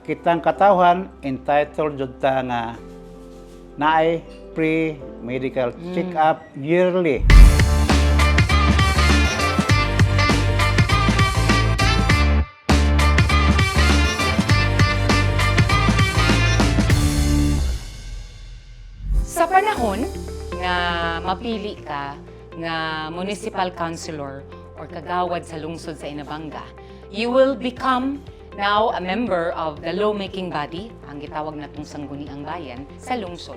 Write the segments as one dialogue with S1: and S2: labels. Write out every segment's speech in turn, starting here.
S1: Kitang katawhan entitled jud ta nga naay free medical check-up yearly.
S2: Sa panahon nga mapili ka nga municipal councilor or kagawad sa lungsod sa Inabanga, you will become now a member of the lawmaking body, ang gitawag natong Sangguniang Bayan, sa lungsod.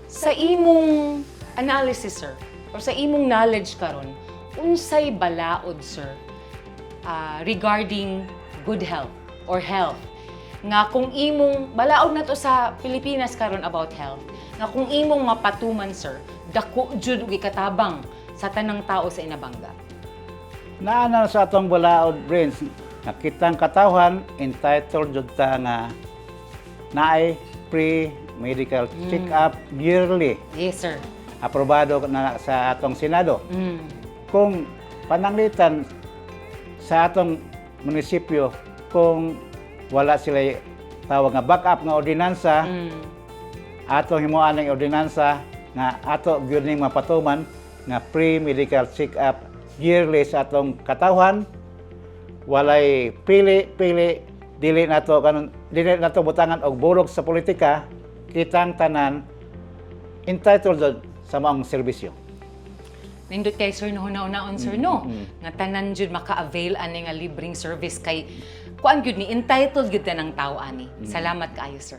S2: Sa imong analysis, sir, or sa imong knowledge karon, unsay balaod, sir, regarding good health or health nga kung imong balaod na to sa Pilipinas karon about health, nga kung imong mapatuman, sir, dako jud og ikatabang sa tanang tao sa Inabanga?
S1: Naa na sa atong balaod, Prince, nga kitang katawhan entitled jud ta nga naay free medical check-up yearly.
S2: Yes, sir.
S1: Aprobado na sa atong Senado. Kung pananglitan sa atong munisipyo, kung wala sila tawag nga backup nga ordinansa, atong himuan ng ordinansa nga ato gyud ning mapatuman nga free medical check-up yearly sa atong katawhan, walay pili-pili, dili nato kanon, dili nato butangan og burog sa politika. Kitang tanan entitled jud sa maong serbisyo.
S2: Nindot kay, sir, no, una-unaon, sir, no, nga tanan jud maka-avail ani nga libreng service kay kuan gyud ni, entitled gyud tanang tao ani. Salamat kaayo, sir.